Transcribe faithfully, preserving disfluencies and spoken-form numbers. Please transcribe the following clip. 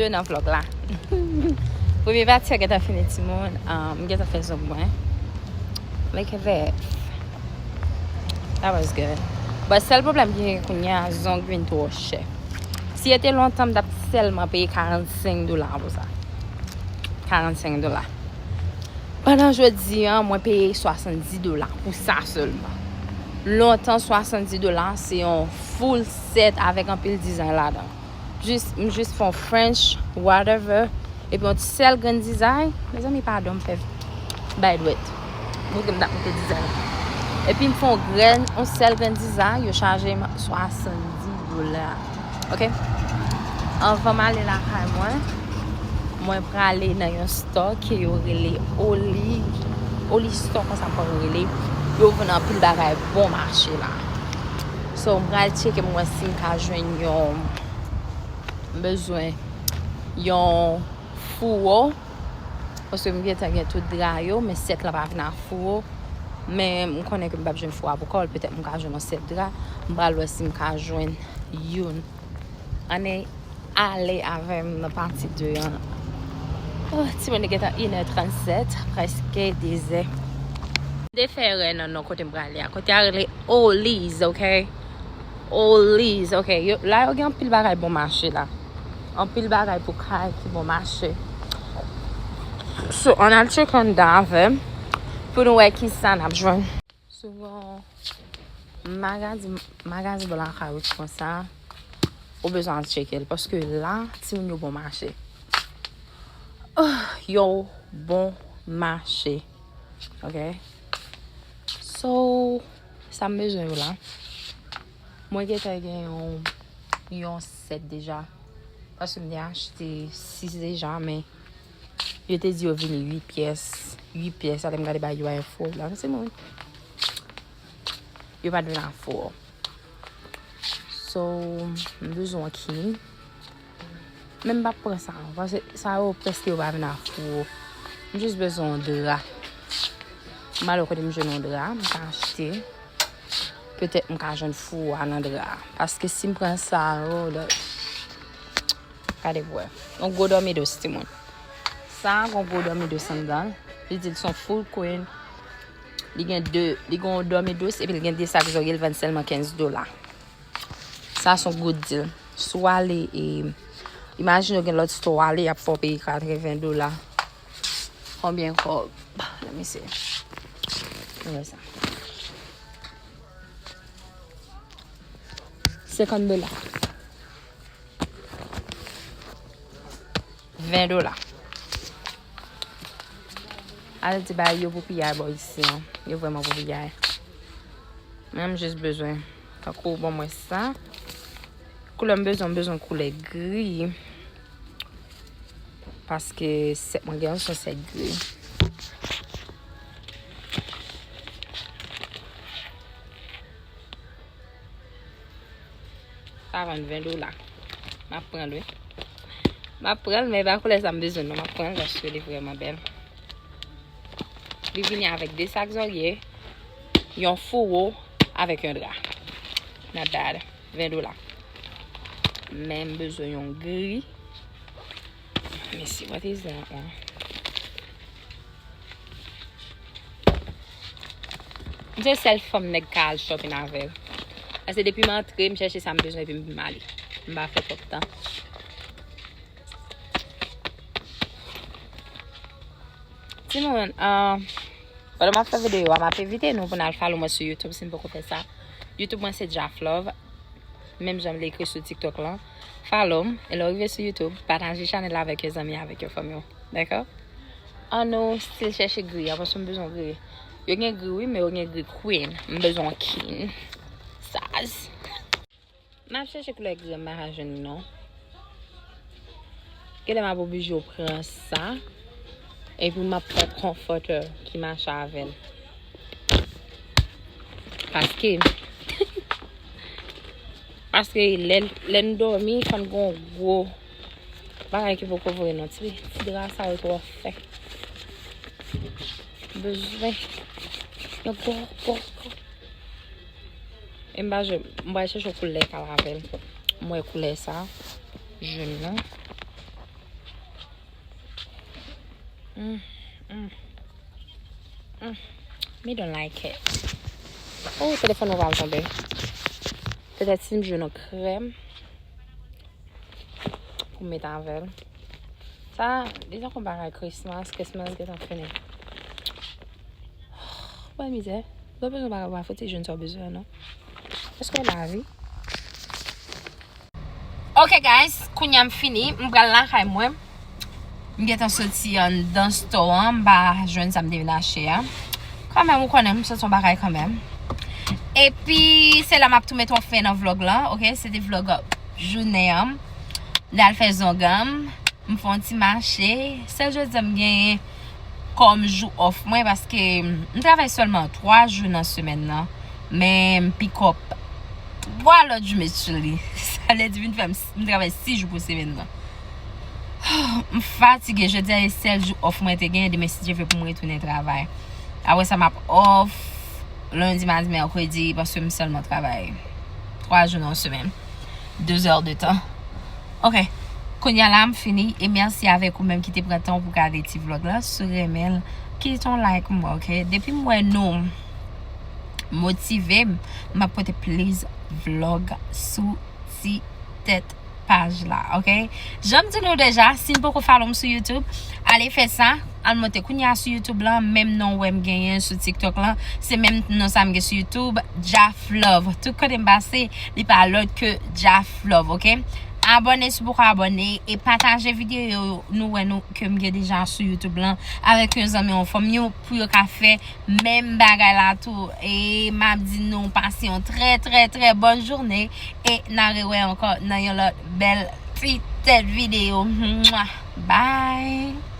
Nan vlòg la. Premye pati a gentan fini, timoun. Um, m gentan fè zong mwen. Look at that. That was good. But sèl pwoblèm ki gen kounye a, zong vin twò chè. Si se te lontan, m t ap sèlman peye karannsenk dola pou sa. Karannsenk dola. Pandan jodi a, mwen peye swasanndis dola pou sa sèlman. Lontan, swasanndis dola, se yon full set avèk anpil dizay ladan. Jis, m jis fè yon French, whatever. Epi yon ti sèl grenn dizay. Mezanmi, padon, m fè bay dwèt. Montre m t ap montre dizay la. Epi m fè yon grenn, yon sèl grenn dizay, yo chaje m swasanndis dola. Ok? Anvan m ale lakay mwen, mwen prale nan yon store ke yo rele Oli, Oli Store, konsa m kwè yo rele. Yo vann anpil bagay bon mache la. So, m pral tcheke m wè si m ka jwenn yon, m bezwen yon fouwo. Paske m gentan gen tout dra yo, men set la pa vin ak fouwo. Men m konnen ke m p ap jwenn fouwo pou kò l, petèt m ka jwenn yon set dra. M pral wè si m ka jwenn youn. Ann ale avè m nan pati de an. Oh, timoun, li gentan inè trannsèt, prèske dezè. M te fè erè nan non kote m prale a. Kote a rele Oli's, ok? Oli's, ok. Yo, la yo gen anpil bagay bon mache la. Anpil bagay pou kay ki bon mache. So, ann al tcheke anndan avè m pou nou wè kisa n ap jwenn. Souvan, magazin, magazin bò lakay ou konsa, ou bezwen al tcheke l, paske la, timoun yo bon mache. Oh, yo bon mache. Ok? So, sa m bezwen yo la. Mwen gentan gen yon, yon set deja. Paske m te achte sis deja, men yo te di yo vini uit pyès. Uit pyès, alè m gade bay yo a enfo. La, se mwen. Yo pa t vin ak fouwo. So, m bezwen kin. Men m p ap pran sa, paske sa yo prèske yo pa vin ak fouwo. M jis bezwen yon dra. M ale kote m jwenn yon dra, m ka achte. Petèt m ka jwenn fouwo a nan dra a. Paske si m pran sa yo, gade pou wè. Yon gwo dòmi dous, timoun. Sa a gon gwo dòmi dous anndan l. Li di l se yon full queen. Li gen de, li gen yon dòmi dous, epi li gen de sak zòrye, l vann sèlman kenz dola. Sa se yon good deal. Si w ale, e, imajine w gen lòt store w ale, y ap fè w peye katreven dola. Konbyen kòb? Let me see. Nou wè sa. Senkant dola. Ven dola. Al di bay yo pou piyay bò isi an. Yo vrèman pou piyay. Men m jis bezwen. Tankou ban mwen sa. Koulè m bezwen, m bezwen koulè gri. Paske sèt mwen gen yon se yon sèt gri. Sa vann ven dola. M ap pran l, wi. M ap pran l, men e pa koulè sa m bezwen, non. M ap pran l paske li vrèman bèl. Li vini avèk de sak zòrye, yon fouwo avèk yon dra. Not bad. Ven dola. Men m bezwen yon gri. Let me see, what is that one? M se sèl fanm nèg ka al shopping avè l. Paske depi m antre, m chèche sa m bezwen epi m ale. M pa fè twòp tan. Timoun, ah, pandan m ap fè videyo a, m ap envite nou pou n al follow mwen sou YouTube si n poko fè sa. YouTube mwen se Jaf Love. Menm jan m li ekri sou TikTok lan. Follow m, e lè w rive sou YouTube, pataje chanèl la avèk yon zanmi, avèk yon fanmi w. Dakò? Ann nou still chèche gri a, paske m bezwen gri. Yo gen gri wi, men yo gen gri queen. M bezwen king. Size. M ap chèche koulè gri a, m pa ka jwenn li non. Genlè m ap oblije pran sa. Epi m ap pran comforter ki mache avè l. Paske, paske lè, lè n dòmi, fò n gen yon gwo bagay ki poko vre non. Ti, ti dra sa yo twò fè. Bezwen yon gwo, gwo, gwo. E m pa jwenn, m pral chèche yon koulè k al avè l. M wè koulè sa, jòn nan. Mm, mm, mm. Mi don't like it. Oh, telefòn mwen pral tonbe. Petèt si m jwenn yon krèm pou m met avè l. Sa, li tankou bagay Christmas, Christmas gentan fini. Bèl mizè. Lè w bezwen bagay, w pa fout jwenn sa w bezwen, non. Èske w lavi? Ok, guys, kounye a m fini. M pral lakay mwen. M gentan soti anndan store an. M pa jwenn sa m te vin achte a. Kanmenm, ou konnen, m soti yon bagay kanmenm. Epi, se la m ap tou met yon fen nan vlog la, ok? Se te vlog jounen an. M t al fè zong an. M fè yon ti mache. Sèl jodi a m genyen kòm jou off mwen, paske m travay sèlman twa jou nan semèn nan. Men m pick up twa lòt jou, met sou li. Sa vle di, vin fè m, m travay sis jou pou semèn nan. M fatige, jodi a se sèl jou off mwen te gen, demen si Dye vle pou m retounen travay. Apre sa, m ap off lendi, madi, mèkredi, paske m sèlman travay twa jou nan semèn. De zè de tan. Ok. Kounye a la, m fini. E mèsi avèk ou menm ki te pran tan pou gade ti vlog la. Si w renmen l, kite yon like mwen, ok? Depi m wè nou motive m, m ap pote plis vlog sou ti tèt paj la, ok? Jan m di nou deja, si n poko follow m sou YouTube, ale fè sa. Al monte kounye a sou YouTube lan, menm non w wè m genyen sou TikTok lan, se menm non sa m gen sou YouTube, Jaf Love. Tout kote m pase, li pa lòt ke Jaf Love, ok? Abòne si w poko abòne e pataje videyo nou wè nou ke m gen deja sou YouTube lan avèk yon zanmi, yon fanmi w pou yo ka fè menm bagay la tou. E m ap di nou pase yon trè, trè, trè bòn jounen e n a rewè ankò nan yon lòt bèl ti tèt videyo. Mwah! Bye!